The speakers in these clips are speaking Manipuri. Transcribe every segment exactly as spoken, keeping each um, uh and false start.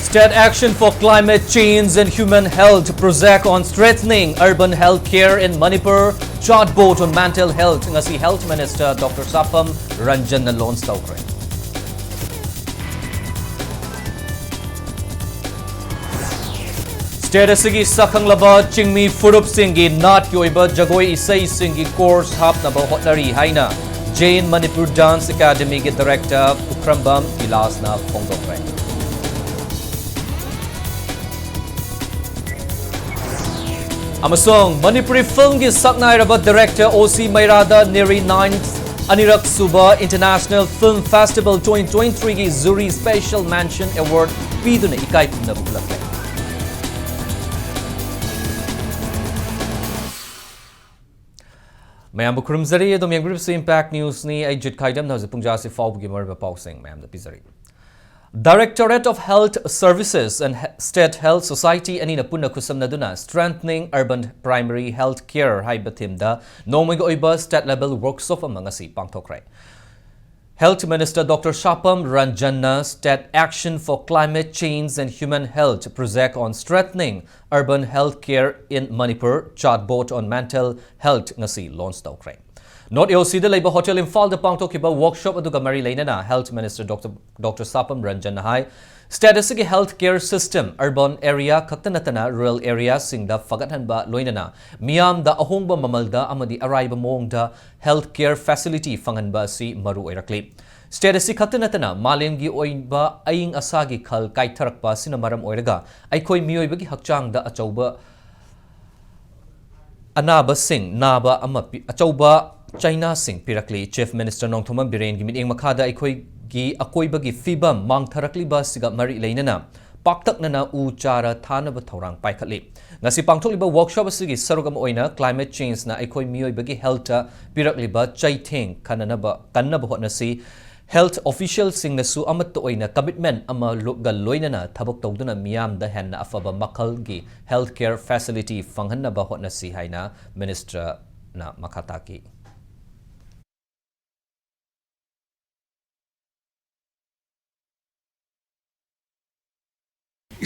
State Action for Climate Change and Human Health project on strengthening urban health care in Manipur, chat board on mental health, ngasi Health Minister Doctor Sapam Ranjan na launch tawkre. State ꯑꯁꯤꯒꯤ ꯁꯛꯈꯪꯂꯕ ꯆꯤꯡꯃꯤ ꯐꯨꯔꯨꯞꯁꯤꯡꯒꯤ ꯅꯥꯠꯀꯤ ꯑꯣꯏꯕ ꯖꯒꯣꯏ ꯏꯁꯩꯁꯤꯡꯒꯤ course ꯍꯥꯞꯅꯕ ꯍꯣꯠꯅꯔꯤ ꯍꯥꯏꯅ Jain Manipur Dance Academyꯒꯤ director ꯄꯨꯈ꯭ꯔꯝꯕꯝ ꯕꯤꯂꯥꯁꯅ ꯐꯣꯡꯗꯣꯛꯈ꯭ꯔꯦ꯫ ꯑꯃꯁꯨꯡ ꯃꯅꯤꯄꯨꯔꯤ filmꯒꯤ ꯁꯛꯅꯥꯏꯔꯕ director O C ꯃꯩꯔꯥꯗ NERI ninth ꯑꯅꯤꯔꯛ ꯁꯨꯕ International Film Festival twenty twenty-threeꯒꯤ jury special mention award ꯄꯤꯗꯨꯅ ꯏꯀꯥꯏ ꯈꯨꯝꯅꯕ ꯎꯠꯂꯛꯂꯦ꯫ ꯃꯌꯥꯝꯕꯨ ꯈꯨꯔꯨꯝꯖꯔꯤ꯫ ꯑꯗꯨꯝ ꯌꯦꯡꯕꯤꯔꯤꯕꯁꯤ Impact Newsꯅꯤ꯫ ꯑꯩ ꯖꯤꯠ ꯈꯥꯏꯗꯝꯅ ꯍꯧꯖꯤꯛ ꯄꯨꯡ ꯖꯥꯁꯤ ꯐꯥꯎꯕꯒꯤ ꯃꯔꯨꯑꯣꯏꯕ ꯄꯥꯎꯁꯤꯡ ꯃꯌꯥꯝꯗ ꯄꯤꯖꯔꯤ꯫ Directorate of Health Services and He-, State Health Society ꯑꯅꯤꯅ ꯄꯨꯟꯅ ꯈꯨꯠꯁꯝꯅꯗꯨꯅ Strengthening Urban Primary Health Care ꯍꯥꯏꯕ themeꯗ ꯅꯣꯡꯃꯒꯤ ꯑꯣꯏꯕ state level workshop ꯑꯃ ꯉꯁꯤ ꯄꯥꯡꯊꯣꯛꯈ꯭ꯔꯦ꯫ Health Minister Doctor Sapam Ranjanna State Action for Climate Change and Human Health project on strengthening urban health care in Manipur, chat board on mental health ꯉꯁꯤ launch ꯇꯧꯈ꯭ꯔꯦ꯫ North A O Cꯗ ꯂꯩꯕ Hotel Imphalꯗ ꯄꯥꯡꯊꯣꯛꯈꯤꯕ workshop ꯑꯗꯨꯒ ꯃꯔꯤ ꯂꯩꯅꯅ Health Minister Doctor, Doctor Sapam Ranjanna ꯍꯥꯏ, state ꯑꯁꯤꯒꯤ health care system urban area ꯈꯛꯇ ꯅꯠꯇꯅ rural areaꯁꯤꯡꯗ ꯐꯒꯠꯍꯟꯕ ꯂꯣꯏꯅꯅ ꯃꯤꯌꯥꯝꯗ ꯑꯍꯣꯡꯕ ꯃꯃꯜꯗ ꯑꯃꯗꯤ ꯑꯔꯥꯏꯕ ꯃꯑꯣꯡꯗ health care facility ꯐꯪꯍꯟꯕ ꯑꯁꯤ ꯃꯔꯨ ꯑꯣꯏꯔꯛꯂꯤ꯫ State ꯑꯁꯤ ꯈꯛꯇ ꯅꯠꯇꯅ ꯃꯥꯂꯦꯝꯒꯤ ꯑꯣꯏꯕ ꯑꯏꯪ ꯑꯁꯥꯒꯤ ꯈꯜ ꯀꯥꯏꯊꯔꯛꯄ ꯑꯁꯤꯅ ꯃꯔꯝ ꯑꯣꯏꯔꯒ ꯑꯩꯈꯣꯏ ꯃꯤꯑꯣꯏꯕꯒꯤ ꯍꯛꯆꯥꯡꯗ ꯑꯆꯧꯕ ꯑꯅꯥꯕꯁꯤꯡ ꯅꯥꯕ ꯑꯃ ꯄꯤ-, ꯑꯆꯧꯕ ꯆꯩꯅꯥꯁꯤꯡ ꯄꯤꯔꯛꯂꯤ꯫ Chief Minister ꯅꯣꯡꯊꯣꯝꯕꯝ ꯕꯤꯔꯦꯟꯒꯤ ꯃꯤꯠꯌꯦꯡ ꯃꯈꯥꯗ ꯑꯩꯈꯣꯏꯒꯤ ꯑꯀꯣꯏꯕꯒꯤ ꯐꯤꯕꯝ ꯃꯥꯡꯊꯔꯛꯂꯤꯕ ꯑꯁꯤꯒ ꯃꯔꯤ ꯂꯩꯅꯅ ꯄꯥꯛꯇꯛꯅꯅ ꯎ ꯆꯥꯔ ꯊꯥꯅꯕ ꯊꯧꯔꯥꯡ ꯄꯥꯏꯈꯠꯂꯤ꯫ ꯉꯁꯤ ꯄꯥꯡꯊꯣꯛꯂꯤꯕ workshop ꯑꯁꯤꯒꯤ ꯁꯔꯨꯛ ꯑꯃ ꯑꯣꯏꯅ climate changeꯅ ꯑꯩꯈꯣꯏ ꯃꯤꯑꯣꯏꯕꯒꯤ healthꯇ ꯄꯤꯔꯛꯂꯤꯕ ꯆꯩꯊꯦꯡ ꯈꯟꯅꯅꯕ ꯀꯟꯅꯕ ꯍꯣꯠꯅꯁꯤ꯫ Health officialꯁꯤꯡꯅꯁꯨ ꯑꯃꯠꯇ ꯑꯣꯏꯅ commitment ꯑꯃꯒ ꯂꯣꯏꯅꯅ ꯊꯕꯛ ꯇꯧꯗꯨꯅ ꯃꯤꯌꯥꯝꯗ ꯍꯦꯟꯅ ꯑꯐꯕ ꯃꯈꯜꯒꯤ health care facility ꯐꯪꯍꯟꯅꯕ ꯍꯣꯠꯅꯁꯤ ꯍꯥꯏꯅ ministerꯅ ꯃꯈꯥ ꯇꯥꯈꯤ꯫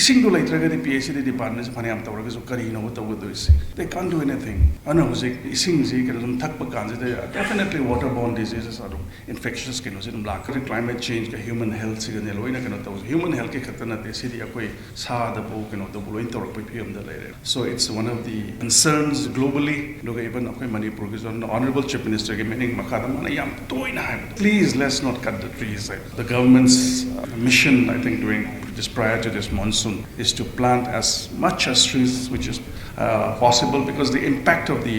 ꯏꯁꯤꯡꯗꯣ ꯂꯩꯇ꯭ꯔꯒꯗꯤ ꯄꯤ ꯑꯩꯆ ꯁꯤ ꯗꯤꯄꯥꯔꯠꯃꯦꯟꯁꯦ ꯐꯅꯌꯥꯝ ꯇꯧꯔꯒꯁꯨ ꯀꯔꯤꯅꯣꯕ ꯇꯧꯒꯗꯣꯏꯁꯦ? They can't do anything. ꯑꯗꯨꯅ ꯍꯧꯖꯤꯛ ꯏꯁꯤꯡꯁꯤ ꯀꯩꯅꯣ ꯁꯨꯝ ꯊꯛꯄ ꯀꯥꯟꯁꯤꯗ definitely water borne diseases ꯑꯗꯨꯝ infectious ꯀꯩꯅꯣꯁꯤ ꯑꯗꯨꯝ ꯂꯥꯛꯀꯅꯤ꯫ Climate change ꯀ human health ꯁꯤꯒꯅꯦ ꯂꯣꯏꯅ ꯀꯩꯅꯣ ꯇꯧꯁꯦ꯫ Human health ꯀꯤ ꯈꯛꯇ ꯅꯠꯇꯦ, ꯁꯤꯗꯤ ꯑꯩꯈꯣꯏ ꯁꯥꯗꯕꯨ ꯀꯩꯅꯣꯗꯕꯨ ꯂꯣꯏ ꯇꯧꯔꯛꯄꯒꯤ ꯐꯤꯕꯝꯗ ꯂꯩꯔꯦ꯫ So it's one of the concerns globally. ꯑꯗꯨꯒ even ꯑꯩꯈꯣꯏ ꯃꯅꯤꯄꯨꯔꯒꯤꯁꯨ Honourable Chief Minister ꯒꯤ meeting ꯃꯈꯥꯗ ꯃꯥꯅ ꯌꯥꯝ ꯇꯣꯏꯅ ꯍꯥꯏꯕꯗꯣ, "Please, let's not cut the trees." The government's, uh, mission, I think, during this, prior to this monsoon, is to plant as much as trees which is, uh, possible, because the impact of the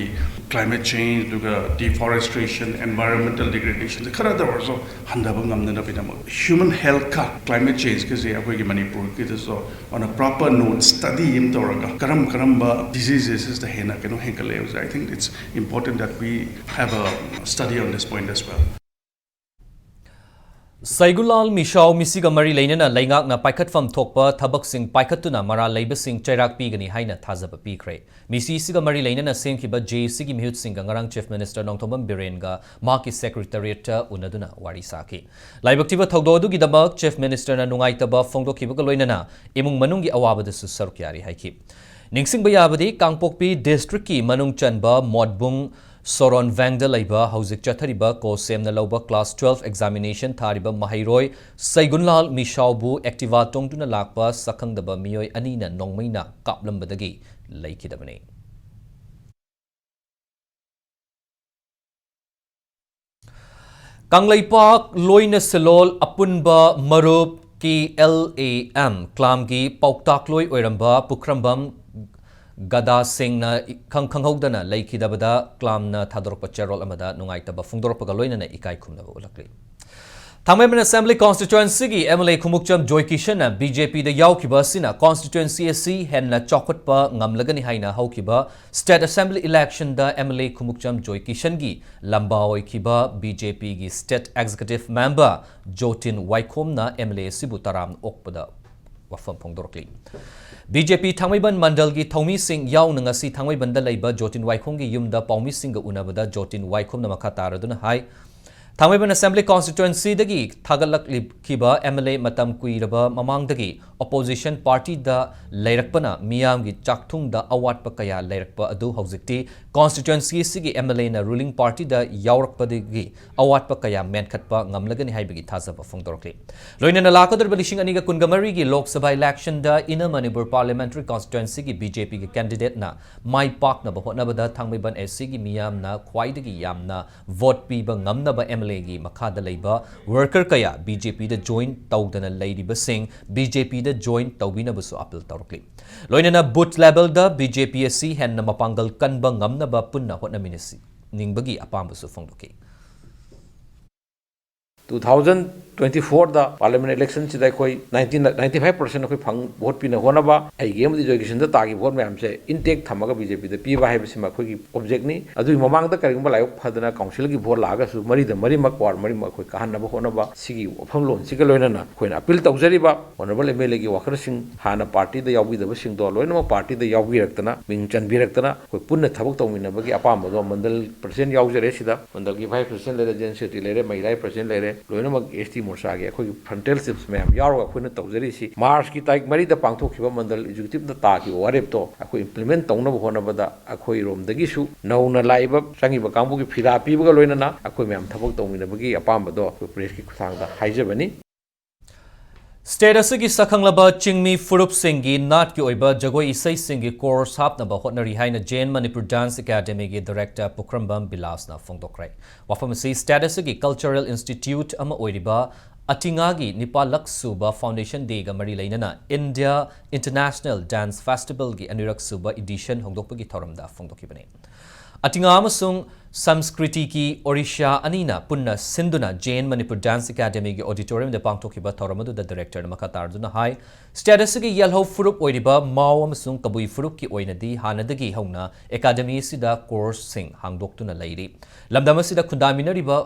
climate change, ꯑꯗꯨꯒ deforestation, environmental degradation, ꯈꯔꯗ ꯑꯣꯏꯔꯁꯨ ꯍꯟꯊꯕ ꯉꯝꯅꯅꯕꯒꯤꯗꯃꯛ human health ꯀ climate change ꯀꯁꯦ ꯑꯩꯈꯣꯏꯒꯤ ꯃꯅꯤꯄꯨꯔꯒꯤꯗꯁꯨ on a proper note study ꯑꯃ ꯇꯧꯔꯒ ꯀꯔꯝ ꯀꯔꯝꯕ diseases ꯁꯤꯗ ꯍꯦꯟꯅ ꯀꯩꯅꯣ ꯍꯦꯟꯒꯠꯂꯦ ꯍꯥꯏꯕꯁꯦ, I think it's important that we have a study on this point as well. ꯁꯩꯒꯨꯂꯥꯜ ꯃꯤꯁꯥꯎ ꯃꯤꯁꯤꯒ ꯃꯔꯤ ꯂꯩꯅꯅ ꯂꯩꯉꯥꯛꯅ ꯄꯥꯏꯈꯠꯐꯝ ꯊꯣꯛꯄ ꯊꯕꯛꯁꯤꯡ ꯄꯥꯏꯈꯠꯇꯨꯅ ꯃꯔꯥꯜ ꯂꯩꯕꯁꯤꯡ ꯆꯩꯔꯥꯛ ꯄꯤꯒꯅꯤ ꯍꯥꯏꯅ ꯊꯥꯖꯕ ꯄꯤꯈ꯭ꯔꯦ꯫ ꯃꯤꯁꯤꯁꯤꯒ ꯃꯔꯤ ꯂꯩꯅꯅ ꯁꯦꯝꯈꯤꯕ ꯖꯦ ꯑꯦ ꯁꯤꯒꯤ ꯃꯤꯍꯨꯠꯁꯤꯡꯒ ꯉꯔꯥꯡ Chief Minister ꯅꯣꯡꯊꯣꯝꯕꯝ ꯕꯤꯔꯦꯟꯒ ꯃꯍꯥꯛꯀꯤ Secretariat ꯇ ꯎꯅꯗꯨꯅ ꯋꯥꯔꯤ ꯁꯥꯈꯤ꯫ ꯂꯥꯏꯕꯛ ꯊꯤꯕ ꯊꯧꯗꯣꯛ ꯑꯗꯨꯒꯤꯗꯃꯛ Chief Minister ꯅ ꯅꯨꯡꯉꯥꯏꯇꯕ ꯐꯣꯡꯗꯣꯛꯈꯤꯕꯒ ꯂꯣꯏꯅꯅ ꯏꯃꯨꯡ ꯃꯅꯨꯡꯒꯤ ꯑꯋꯥꯕꯗꯁꯨ ꯁꯔꯨꯛ ꯌꯥꯔꯤ ꯍꯥꯏꯈꯤ꯫ ꯅꯤꯡꯁꯤꯡꯕ ꯌꯥꯕꯗꯤ, ꯀꯥꯡꯄꯣꯛꯄꯤ district ꯀꯤ ꯃꯅꯨꯡ ꯆꯟꯕ ꯃꯣꯠꯕꯨꯡ ꯁꯣꯔꯣꯟ ꯚꯦꯡꯗ ꯂꯩꯕ ꯍꯧꯖꯤꯛ ꯆꯠꯊꯔꯤꯕ ꯀꯣ ꯁꯦꯝꯅ ꯂꯧꯕ class twelve examination ꯊꯥꯔꯤꯕ ꯃꯍꯩꯔꯣꯏ ꯁꯩꯒꯨꯟꯂꯥꯜ ꯃꯤꯁꯥꯎꯕꯨ Activa ꯇꯣꯡꯗꯨꯅ ꯂꯥꯛꯄ ꯁꯛꯈꯪꯗꯕ ꯃꯤꯑꯣꯏ ꯑꯅꯤꯅ ꯅꯣꯡꯃꯩꯅ ꯀꯥꯞꯂꯝꯕꯗꯒꯤ ꯂꯩꯈꯤꯗꯕꯅꯤ꯫ ꯀꯪꯂꯩꯄꯥꯛ ꯂꯣꯏꯅ ꯁꯤꯂꯣꯜ ꯑꯄꯨꯟꯕ ꯃꯔꯨꯞ ꯀꯦ ꯑꯦꯜ ꯑꯦ ꯑꯦꯝ ꯀ꯭ꯂꯥꯝꯒꯤ ꯄꯥꯎꯇꯥꯛꯂꯣꯏ ꯑꯣꯏꯔꯝꯕ ꯄꯨꯈ꯭ꯔꯝꯕꯝ ꯒꯗꯥ ꯁꯤꯡꯅ ꯏꯈꯪ ꯈꯪꯍꯧꯗꯅ ꯂꯩꯈꯤꯗꯕꯗ ꯀ꯭ꯂꯥꯝꯅ ꯊꯥꯗꯣꯔꯛꯄ ꯆꯦꯔꯣꯜ ꯑꯃꯗ ꯅꯨꯡꯉꯥꯏꯇꯕ ꯐꯣꯡꯗꯣꯔꯛꯄꯒ ꯂꯣꯏꯅꯅ ꯏꯀꯥꯏ ꯈꯨꯝꯅꯕ ꯎꯠꯂꯛꯂꯤ꯫ ꯊꯥꯡꯃꯩꯕꯟ Assembly Constituency ꯒꯤ M L A Khumukcham ꯖꯣꯏꯀꯤꯁꯟꯅ B J P ꯗ ꯌꯥꯎꯈꯤꯕ ꯑꯁꯤꯅ constituency ꯑꯁꯤ ꯍꯦꯟꯅ ꯆꯥꯎꯈꯠꯄ ꯉꯝꯂꯒꯅꯤ ꯍꯥꯏꯅ ꯍꯧꯈꯤꯕ State Assembly election the M L A Khumukcham ꯖꯣꯏꯀꯤꯁꯟꯒꯤ ꯂꯝꯕꯥ ꯑꯣꯏꯈꯤꯕ B J P ꯒꯤ State Executive Member ꯖꯣꯇꯤꯟ ꯋꯥꯏꯈꯣꯝꯅ M L A ꯑꯁꯤꯕꯨ ꯇꯔꯥꯝꯅ ꯑꯣꯛꯄꯗ ꯋꯥꯐꯝ ꯐꯣꯡꯗꯣꯔꯛꯂꯤ꯫ B J P ꯊꯥꯡꯃꯩꯕꯟ ꯃꯟꯗꯜꯒꯤ ꯊꯧꯃꯤꯁꯤꯡ ꯌꯥꯎꯅ ꯉꯁꯤ ꯊꯥꯡꯃꯩꯕꯟꯗ ꯂꯩꯕ ꯖꯣꯇꯤꯟ ꯋꯥꯏꯈꯣꯝꯒꯤ ꯌꯨꯝꯗ ꯄꯥꯎꯃꯤꯁꯤꯡꯒ ꯎꯅꯕꯗ ꯖꯣꯇꯤꯟ ꯋꯥꯏꯈꯣꯝꯅ ꯃꯈꯥ ꯇꯥꯔꯗꯨꯅ ꯍꯥꯏ, ꯊꯥꯡꯃꯩꯕꯟ Assembly Constituencyꯗꯒꯤ ꯊꯥꯒꯠꯂꯛꯂꯤꯈꯤꯕ MLA ꯃꯇꯝ ꯀꯨꯏꯔꯕ ꯃꯃꯥꯡꯗꯒꯤ opposition partyꯗ ꯂꯩꯔꯛꯄꯅ ꯃꯤꯌꯥꯝꯒꯤ ꯆꯥꯛꯊꯨꯡꯗ ꯑꯋꯥꯠꯄ ꯀꯌꯥ ꯂꯩꯔꯛꯄ ꯑꯗꯨ ꯍꯧꯖꯤꯛꯇꯤ constituency ꯑꯁꯤꯒꯤ MLAꯅ ruling partyꯗ ꯌꯥꯎꯔꯛꯄꯗꯒꯤ ꯑꯋꯥꯠꯄ ꯀꯌꯥ ꯃꯦꯟꯈꯠꯄ ꯉꯝꯂꯒꯅꯤ ꯍꯥꯏꯕꯒꯤ ꯊꯥꯖꯕ ꯐꯣꯡꯗꯣꯔꯛꯂꯤ꯫ ꯂꯣꯏꯅꯅ ꯂꯥꯛꯀꯗꯧꯔꯤꯕ ꯂꯤꯁꯤꯡ ꯑꯅꯤꯒ ꯀꯨꯟꯒ ꯃꯔꯤꯒꯤ Lok Sabha electionꯗ Inner Manipur Parliamentary Constituencyꯒꯤ BJPꯒꯤ candidateꯅ ꯃꯥꯏ ꯄꯥꯛꯅꯕ ꯍꯣꯠꯅꯕꯗ ꯊꯥꯡꯃꯩꯕꯟ ACꯒꯤ ꯃꯤꯌꯥꯝꯅ ꯈ꯭ꯋꯥꯏꯗꯒꯤ ꯌꯥꯝꯅ vote ꯄꯤꯕ ꯉꯝꯅꯕ MLAꯒꯤ ꯃꯈꯥꯗ ꯂꯩꯕ worker ꯀꯌꯥ BJPꯗ join ꯇꯧꯗꯅ ꯂꯩꯔꯤꯕꯁꯤꯡ BJPꯗ join ꯇꯧꯕꯤꯅꯕꯁꯨ appeal ꯇꯧꯔꯛꯂꯤ꯫ ꯂꯣꯏꯅꯅ booth levelꯗ BJP ꯑꯁꯤ ꯍꯦꯟꯅ ꯃꯄꯥꯡꯒꯜ ꯀꯟꯕ ꯉꯝꯅꯕ ꯄꯨꯟꯅ ꯍꯣꯠꯅꯃꯤꯟꯅꯁꯤ ꯅꯤꯡꯕꯒꯤ ꯑꯄꯥꯝꯕꯁꯨ ꯐꯣꯡꯗꯣꯛꯈꯤ꯫ Two thousand twenty fourꯗ parliament electionꯁꯤꯗ ꯑꯩꯈꯣꯏ ninety ninety five percent ꯑꯩꯈꯣꯏ ꯐꯪ vote ꯄꯤꯅ ꯍꯣꯠꯅꯕ, ꯑꯩꯒꯤ ꯑꯃꯗꯤ ꯖꯣꯏꯀꯤꯁꯟꯗ ꯇꯥꯈꯤꯕ vote ꯃꯌꯥꯝꯁꯦ intact ꯊꯝꯃꯒ BJPꯗ ꯄꯤꯕ ꯍꯥꯏꯕꯁꯤꯃ ꯑꯩꯈꯣꯏꯒꯤ objectꯅꯤ꯫ ꯑꯗꯨꯒꯤ ꯃꯃꯥꯡꯗ ꯀꯔꯤꯒꯨꯝꯕ ꯂꯥꯏꯕꯛ ꯐꯗꯅ councilꯒꯤ vote ꯂꯥꯛꯑꯒꯁꯨ ꯃꯔꯤꯗ ꯃꯔꯤꯃꯛ ward ꯃꯔꯤꯃꯛ ꯑꯩꯈꯣꯏ ꯀꯥꯍꯟꯅꯕ ꯍꯣꯠꯅꯕ, ꯁꯤꯒꯤ ꯋꯥꯐꯝꯂꯣꯟꯁꯤꯒ ꯂꯣꯏꯅꯅ ꯑꯩꯈꯣꯏꯅ appeal ꯇꯧꯖꯔꯤꯕ honourable MLAꯒꯤ workerꯁꯤꯡ ꯍꯥꯟꯅ partyꯗ ꯌꯥꯎꯕꯤꯗꯕꯁꯤꯡꯗꯣ ꯂꯣꯏꯅꯃꯛ partyꯗ ꯌꯥꯎꯕꯤꯔꯛꯇꯅ, ꯃꯤꯡ ꯆꯟꯕꯤꯔꯛꯇꯅ ꯑꯩꯈꯣꯏ ꯄꯨꯟꯅ ꯊꯕꯛ ꯇꯧꯃꯤꯟꯅꯕꯒꯤ ꯑꯄꯥꯝꯕꯗꯣ mandal president ꯌꯥꯎꯖꯔꯦ꯫ ꯁꯤꯗ mandalꯒꯤ vice president ꯂꯩꯔꯦ, general secretary ꯂꯩꯔꯦ, ꯃꯍꯤꯂꯥ president ꯂꯩꯔꯦ, ꯂꯣꯏꯅꯃꯛ ST ꯃꯣꯔꯆꯥꯒꯤ ꯑꯩꯈꯣꯏꯒꯤ frontal chiefs ꯃꯌꯥꯝ ꯌꯥꯎꯔꯒ ꯑꯩꯈꯣꯏꯅ ꯇꯧꯖꯔꯤꯁꯤ꯫ Marchꯀꯤ ꯇꯥꯔꯤꯛ ꯃꯔꯤꯗ ꯄꯥꯡꯊꯣꯛꯈꯤꯕ mandal executiveꯅ ꯇꯥꯈꯤꯕ ꯋꯥꯔꯦꯞꯇꯣ ꯑꯩꯈꯣꯏ implement ꯇꯧꯅꯕ ꯍꯣꯠꯅꯕꯗ ꯑꯩꯈꯣꯏꯔꯣꯝꯗꯒꯤꯁꯨ ꯅꯧꯅ ꯂꯥꯛꯏꯕ ꯆꯪꯉꯤꯕ ꯀꯥꯡꯕꯨꯒꯤ ꯐꯤꯔꯥ ꯄꯤꯕꯒ ꯂꯣꯏꯅꯅ ꯑꯩꯈꯣꯏ ꯃꯌꯥꯝ ꯊꯕꯛ ꯇꯧꯃꯤꯟꯅꯕꯒꯤ ꯑꯄꯥꯝꯕꯗꯣ ꯑꯩꯈꯣꯏ pressꯀꯤ ꯈꯨꯠꯊꯥꯡꯗ ꯍꯥꯏꯖꯕꯅꯤ꯫ State ꯑꯁꯤꯒꯤ ꯁꯛꯈꯪꯂꯕ ꯆꯤꯡꯃꯤ ꯐꯨꯔꯨꯞꯁꯤꯡꯒꯤ ꯅꯥꯠꯀꯤ ꯑꯣꯏꯕ ꯖꯒꯣꯏ ꯏꯁꯩꯁꯤꯡꯒꯤ course ꯍꯥꯞꯅꯕ ꯍꯣꯠꯅꯔꯤ ꯍꯥꯏꯅ Jain Manipur Dance Academyꯒꯤ director ꯄꯨꯈ꯭ꯔꯝꯕꯝ ꯕꯤꯂꯥꯁꯅ ꯐꯣꯡꯗꯣꯛꯈ꯭ꯔꯦ꯫ ꯋꯥꯐꯝ ꯑꯁꯤ state ꯑꯁꯤꯒꯤ cultural institute ꯑꯃ ꯑꯣꯏꯔꯤꯕ ꯑꯇꯤꯉꯥꯒꯤ ꯅꯤꯄꯥꯜꯂꯛ ꯁꯨꯕ foundation dayꯒ ꯃꯔꯤ ꯂꯩꯅꯅ India International Dance Festivalꯒꯤ ꯑꯅꯤꯔꯛ ꯁꯨꯕ edition ꯍꯧꯗꯣꯛꯄꯒꯤ ꯊꯧꯔꯝꯗ ꯐꯣꯡꯗꯣꯛꯈꯤꯕꯅꯤ꯫ ꯑꯇꯤꯉꯥ ꯑꯃꯁꯨꯡ ꯁꯪꯁꯀ꯭ꯔꯤꯇꯤꯒꯤ ꯑꯣꯔꯤꯁꯥ ꯑꯅꯤꯅ ꯄꯨꯟꯅ ꯁꯤꯟꯗꯨꯅ Jain Manipur Dance Academyꯒꯤ auditoriumꯗ ꯄꯥꯡꯊꯣꯛꯈꯤꯕ ꯊꯧꯔꯝ ꯑꯗꯨꯗ directorꯅ ꯃꯈꯥ ꯇꯥꯔꯗꯨꯅ ꯍꯥꯏ, state ꯑꯁꯤꯒꯤ ꯌꯦꯜꯍꯧ ꯐꯨꯔꯨꯞ ꯑꯣꯏꯔꯤꯕ ꯃꯥꯎ ꯑꯃꯁꯨꯡ ꯀꯕꯨꯏ ꯐꯨꯔꯨꯞꯀꯤ ꯑꯣꯏꯅꯗꯤ ꯍꯥꯟꯅꯗꯒꯤ ꯍꯧꯅ academy ꯑꯁꯤꯗ courseꯁꯤꯡ ꯍꯥꯡꯗꯣꯛꯇꯨꯅ ꯂꯩꯔꯤ꯫ ꯂꯝꯗꯝ ꯑꯁꯤꯗ ꯈꯨꯟꯗꯥꯃꯤꯟꯅꯔꯤꯕ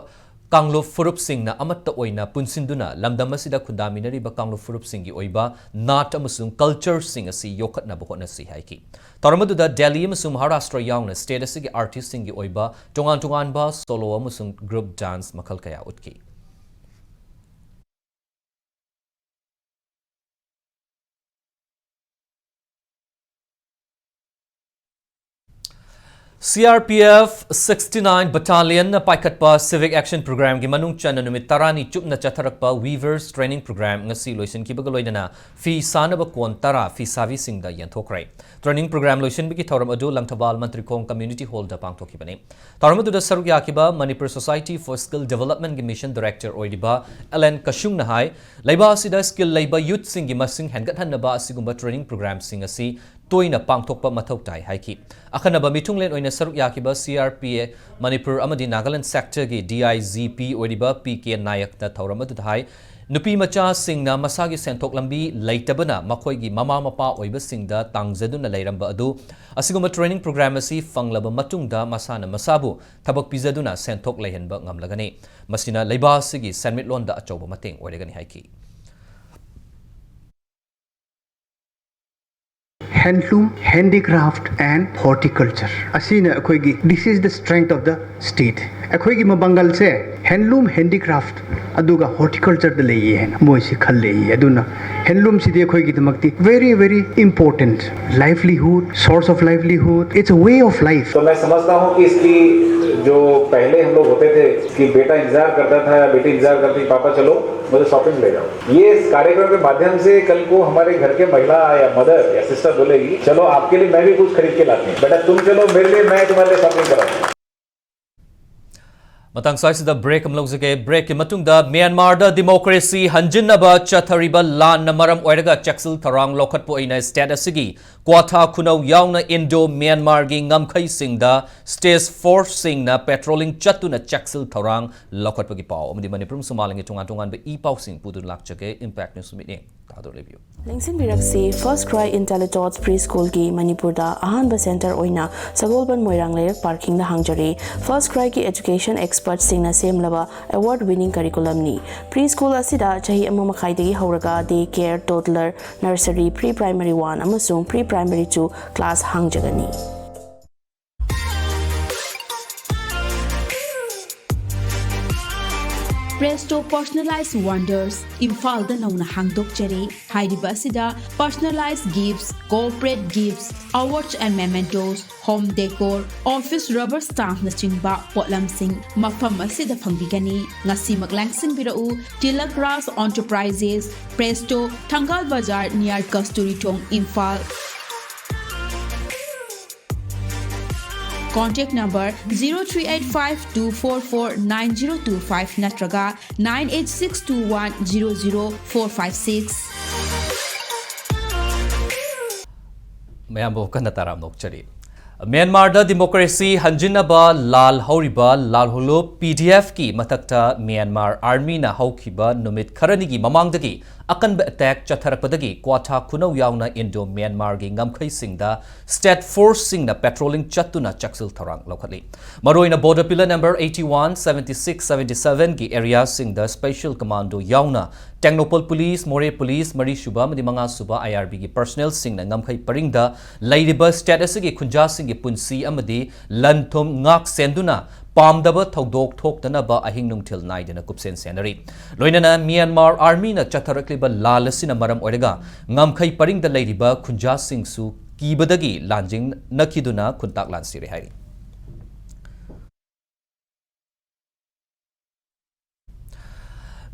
ꯀꯥꯡꯂꯨꯞ ꯐꯨꯔꯨꯞꯁꯤꯡꯅ ꯑꯃꯠꯇ ꯑꯣꯏꯅ ꯄꯨꯟꯁꯤꯟꯗꯨꯅ ꯂꯝꯗꯝ ꯑꯁꯤꯗ ꯈꯨꯟꯗꯥꯃꯤꯟꯅꯔꯤꯕ ꯀꯥꯡꯂꯨꯞ ꯐꯨꯔꯨꯞꯁꯤꯡꯒꯤ ꯑꯣꯏꯕ ꯅꯥꯠ ꯑꯃꯁꯨꯡ ꯀꯜꯆꯔꯁꯤꯡ ꯑꯁꯤ ꯌꯣꯛꯈꯠꯅꯕ ꯍꯣꯠꯅꯁꯤ ꯍꯥꯏꯈꯤ꯫ ꯊꯧꯔꯝ ꯑꯗꯨꯗ ꯗꯦꯜꯂꯤ ꯑꯃꯁꯨꯡ ꯃꯍꯥꯔꯥꯁꯇ꯭ꯔ ꯌꯥꯎꯅ ꯁ꯭ꯇꯦꯠ ꯑꯁꯤꯒꯤ ꯑꯥꯔꯇꯤꯁꯁꯤꯡꯒꯤ ꯑꯣꯏꯕ ꯇꯣꯉꯥꯟ ꯇꯣꯉꯥꯟꯕ ꯁꯣꯂꯣ ꯑꯃꯁꯨꯡ ꯒ꯭ꯔꯨꯞ ꯗꯥꯟꯁ ꯃꯈꯜ ꯀꯌꯥ ꯎꯠꯈꯤ꯫ CRPF sixty-nine Battalionꯅ ꯄꯥꯏꯈꯠꯄ Civic Action Programꯒꯤ ꯃꯅꯨꯡ ꯆꯟꯅ ꯅꯨꯃꯤꯠ ꯇꯔꯥꯅꯤ ꯆꯨꯞꯅ ꯆꯠꯊꯔꯛꯄ Weavers Training Program ꯉꯁꯤ ꯂꯣꯏꯁꯤꯟꯈꯤꯕꯒ ꯂꯣꯏꯅꯅ ꯐꯤ ꯁꯥꯅꯕ ꯀꯣꯟ ꯇꯔꯥ ꯐꯤꯁꯥꯕꯤꯁꯤꯡꯗ ꯌꯦꯟꯊꯣꯛꯈ꯭ꯔꯦ꯫ Training program ꯂꯣꯏꯁꯤꯟꯕꯒꯤ ꯊꯧꯔꯝ ꯑꯗꯨ ꯂꯪꯊꯕꯥꯜ ꯃꯟꯇ꯭ꯔꯤꯈꯣꯡ Community Hallꯗ ꯄꯥꯡꯊꯣꯛꯈꯤꯕꯅꯤ꯫ ꯊꯧꯔꯝ ꯑꯗꯨꯗ ꯁꯔꯨꯛ ꯌꯥꯈꯤꯕ Manipur Society for Skill Developmentꯒꯤ Mission Director ꯑꯣꯏꯔꯤꯕ ꯑꯦꯜ ꯑꯦꯟ ꯀꯁꯨꯡꯅ ꯍꯥꯏ, ꯂꯩꯕꯥꯛ ꯑꯁꯤꯗ skill ꯂꯩꯕ youthꯁꯤꯡꯒꯤ ꯃꯁꯤꯡ ꯍꯦꯟꯒꯠꯍꯟꯅꯕ ꯑꯁꯤꯒꯨꯝꯕ training programꯁꯤꯡ ꯑꯁꯤ ꯇꯣꯏꯅ ꯄꯥꯡꯊꯣꯛꯄ ꯃꯊꯧ ꯇꯥꯏ ꯍꯥꯏꯈꯤ꯫ ꯑꯈꯟꯅꯕ ꯃꯤꯊꯨꯡꯂꯦꯟ ꯑꯣꯏꯅ ꯁꯔꯨꯛ ꯌꯥꯈꯤꯕ CRPF ꯃꯅꯤꯄꯨꯔ ꯑꯃꯗꯤ ꯅꯥꯒꯥꯂꯦꯟꯗ sectorꯒꯤ DIGP ꯑꯣꯏꯔꯤꯕ ꯄꯤ ꯀꯦ ꯅꯥꯌꯛꯅ ꯊꯧꯔꯝ ꯑꯗꯨꯗ ꯍꯥꯏ, ꯅꯨꯄꯤ ꯃꯆꯥꯁꯤꯡꯅ ꯃꯁꯥꯒꯤ ꯁꯦꯟꯊꯣꯛ ꯂꯝꯕꯤ ꯂꯩꯇꯕꯅ ꯃꯈꯣꯏꯒꯤ ꯃꯃꯥ ꯃꯄꯥ ꯑꯣꯏꯕꯁꯤꯡꯗ ꯇꯥꯡꯖꯗꯨꯅ ꯂꯩꯔꯝꯕ ꯑꯗꯨ ꯑꯁꯤꯒꯨꯝꯕ training program ꯑꯁꯤ ꯐꯪꯂꯕ ꯃꯇꯨꯡꯗ ꯃꯁꯥꯅ ꯃꯁꯥꯕꯨ ꯊꯕꯛ ꯄꯤꯖꯗꯨꯅ ꯁꯦꯟꯊꯣꯛ ꯂꯩꯍꯟꯕ ꯉꯝꯂꯒꯅꯤ꯫ ꯃꯁꯤꯅ ꯂꯩꯕꯥꯛ ꯑꯁꯤꯒꯤ ꯁꯦꯟꯃꯤꯠꯂꯣꯟꯗ ꯑꯆꯧꯕ ꯃꯇꯦꯡ ꯑꯣꯏꯔꯒꯅꯤ ꯍꯥꯏꯈꯤ꯫ Handloom, handicraft and horticulture ꯑꯁꯤꯅ ꯑꯩꯈꯣꯏꯒꯤ, this is the strength of the state. ꯑꯩꯈꯣꯏꯒꯤ ꯃꯄꯥꯡꯒꯜꯁꯦ handloom, handicraft ꯑꯗꯨꯒ horticultureꯗ ꯂꯩꯌꯦ ꯍꯥꯏꯅ ꯃꯣꯏꯁꯤ ꯈꯜꯂꯦ꯫ ꯑꯗꯨꯅ handloomꯁꯤꯗꯤ ꯑꯩꯈꯣꯏꯒꯤꯗꯃꯛꯇꯤ very, very important livelihood, source of livelihood, it's a way of life. तो मैं समझता हूँ कि इसकी जो पहले हम लोग होते थे कि बेटा इंतजार करता था या बेटी इंतजार करती, "पापा चलो, मुझे शॉपिंग ले जाओ।" ये इस कार्यक्रम के माध्यम से कल को हमारे घर के महिला या मदर या सिस्टर बोलेगी, "चलो, आपके लिए मैं भी कुछ खरीद के लाती हूँ। बेटा, तुम चलो, मेरे लिए, मैं तुम्हारे लिए शॉपिंग कराती हूँ।" ꯃꯇꯥꯡ ꯁ꯭ꯋꯥꯏꯁꯤꯗ break ꯑꯃ ꯂꯧꯖꯒꯦ꯫ Breakꯀꯤ ꯃꯇꯨꯡꯗ ꯃ꯭ꯌꯥꯟꯃꯥꯔꯗ democracy ꯍꯟꯖꯤꯟꯅꯕ ꯆꯠꯊꯔꯤꯕ ꯂꯥꯟꯅ ꯃꯔꯝ ꯑꯣꯏꯔꯒ ꯆꯦꯛꯁꯤꯜ ꯊꯧꯔꯥꯡ ꯂꯧꯈꯠꯄ ꯑꯣꯏꯅ state ꯑꯁꯤꯒꯤ ꯀ꯭ꯋꯥꯊꯥ ꯈꯨꯅꯧ ꯌꯥꯎꯅ ꯏꯟꯗꯣ ꯃ꯭ꯌꯥꯟꯃꯥꯔꯒꯤ ꯉꯝꯈꯩꯁꯤꯡꯗ state forceꯁꯤꯡꯅ patrolling ꯆꯠꯇꯨꯅ ꯆꯦꯛꯁꯤꯜ ꯊꯧꯔꯥꯡ ꯂꯧꯈꯠꯄꯒꯤ ꯄꯥꯎ ꯑꯃꯗꯤ ꯃꯅꯤꯄꯨꯔ ꯑꯃꯁꯨꯡ ꯃꯥꯂꯦꯝꯒꯤ ꯇꯣꯉꯥꯟ ꯇꯣꯉꯥꯟꯕ ꯏ ꯄꯥꯎꯁꯤꯡ ꯄꯨꯗꯨꯅ ꯂꯥꯛꯆꯒꯦ꯫ Impact News ꯃꯤꯠꯌꯦꯡ꯫ ꯇꯥꯗꯨꯅ ꯂꯩꯕꯤꯌꯨ꯫ ꯂꯦꯡꯁꯤꯟꯕꯤꯔꯛꯁꯤ, First Cry IntelliThoughts Preschoolꯒꯤ ꯃꯅꯤꯄꯨꯔꯗ ꯑꯍꯥꯟꯕ center ꯑꯣꯏꯅ ꯁꯒꯣꯜꯕꯟ ꯃꯣꯏꯔꯥꯡ ꯂꯩꯔꯛ parkingꯗ ꯍꯥꯡꯖꯔꯤ꯫ First Cryꯒꯤ education expertꯁꯤꯡꯅ ꯁꯦꯝꯂꯕ award winning curriculumꯅꯤ꯫ Preschool ꯑꯁꯤꯗ ꯆꯍꯤ ꯑꯃ ꯃꯈꯥꯏꯗꯒꯤ ꯍꯧꯔꯒ day care, toddler, nursery, pre primary one ꯑꯃꯁꯨꯡ pre primary two class ꯍꯥꯡꯖꯒꯅꯤ꯫ Presto Personalized Wonders ꯏꯝꯐꯥꯜꯗ ꯅꯧꯅ ꯍꯥꯡꯗꯣꯛꯆꯔꯤ꯫ ꯍꯥꯏꯔꯤꯕ ꯑꯁꯤꯗ personalized gifts, corporate gifts, awards and mementos, home decor, office rubber stampꯅꯆꯤꯡꯕ ꯄꯣꯠꯂꯝꯁꯤꯡ ꯃꯐꯝ ꯑꯁꯤꯗ ꯐꯪꯕꯤꯒꯅꯤ꯫ ꯉꯁꯤꯃꯛ ꯂꯦꯡꯁꯤꯟꯕꯤꯔꯛꯎ꯫ Tilak Raj Enterprises, Presto, ꯊꯪꯒꯥꯜ ꯕꯖꯥꯔ, near ꯀꯁꯇꯨꯔꯤ ꯊꯣꯡ, Imphal. Contact number zero three eight five two four four nine zero two five ꯅꯠꯇ꯭ꯔꯒ nine eight six two one zero zero four five six꯫ ꯃꯌꯥꯝꯕꯨ ꯀꯟꯅ ꯇꯥꯔꯥꯝꯅ ꯑꯣꯛꯆꯔꯤ꯫ ꯃ꯭ꯌꯥꯟꯃꯥꯔꯗ democracy ꯍꯟꯖꯤꯟꯅꯕ ꯂꯥꯜ ꯍꯧꯔꯤꯕ ꯂꯥꯜꯍꯧꯂꯨꯞ PDFꯀꯤ ꯃꯊꯛꯇ ꯃ꯭ꯌꯥꯟꯃꯥꯔ armyꯅ ꯍꯧꯈꯤꯕ ꯅꯨꯃꯤꯠ ꯈꯔꯅꯤꯒꯤ ꯃꯃꯥꯡꯗꯒꯤ ꯑꯀꯟꯕ attack ꯆꯠꯊꯔꯛꯄꯗꯒꯤ ꯀ꯭ꯋꯥꯊꯥ ꯈꯨꯅꯧ ꯌꯥꯎꯅ Indo Myanmarꯒꯤ ꯉꯝꯈꯩꯁꯤꯡꯗ state forceꯁꯤꯡꯅ patrolling ꯆꯠꯇꯨꯅ ꯆꯦꯛꯁꯤꯜ ꯊꯧꯔꯥꯡ ꯂꯧꯈꯠꯂꯤ꯫ ꯃꯔꯨꯑꯣꯏꯅ border pillar number eighty one, seventy six, seventy sevenꯒꯤ areaꯁꯤꯡꯗ special commando ꯌꯥꯎꯅ Tengnoupal Police, Moreh Police, ꯃꯔꯤꯁꯨꯕ ꯑꯃꯗꯤ ꯃꯉꯥꯁꯨꯕ IRBꯒꯤ personnelꯁꯤꯡꯅ ꯉꯝꯈꯩ ꯄꯔꯤꯡꯗ ꯂꯩꯔꯤꯕ state ꯑꯁꯤꯒꯤ ꯈꯨꯟꯖꯥꯁꯤꯡꯒꯤ ꯄꯨꯟꯁꯤ ꯑꯃꯗꯤ ꯂꯟ ꯊꯨꯝ ꯉꯥꯛ ꯁꯦꯟꯗꯨꯅ ꯄꯥꯝꯗꯕ ꯊꯧꯗꯣꯛ ꯊꯣꯛꯇꯅꯕ ꯑꯍꯤꯡ ꯅꯨꯡꯊꯤꯜ ꯅꯥꯏꯗꯅ ꯀꯨꯞꯁꯦꯟ ꯁꯦꯟꯅꯔꯤ꯫ ꯂꯣꯏꯅꯅ ꯃ꯭ꯌꯥꯟꯃꯥꯔ armyꯅ ꯆꯠꯊꯔꯛꯂꯤꯕ ꯂꯥꯜ ꯑꯁꯤꯅ ꯃꯔꯝ ꯑꯣꯏꯔꯒ ꯉꯝꯈꯩ ꯄꯔꯤꯡꯗ ꯂꯩꯔꯤꯕ ꯈꯨꯟꯖꯥꯁꯤꯡꯁꯨ ꯀꯤꯕꯗꯒꯤ ꯂꯥꯟꯖꯦꯡꯅꯈꯤꯗꯨꯅ ꯈꯨꯟꯇꯥꯛ ꯂꯥꯟꯁꯤꯔꯦ ꯍꯥꯏꯔꯤ꯫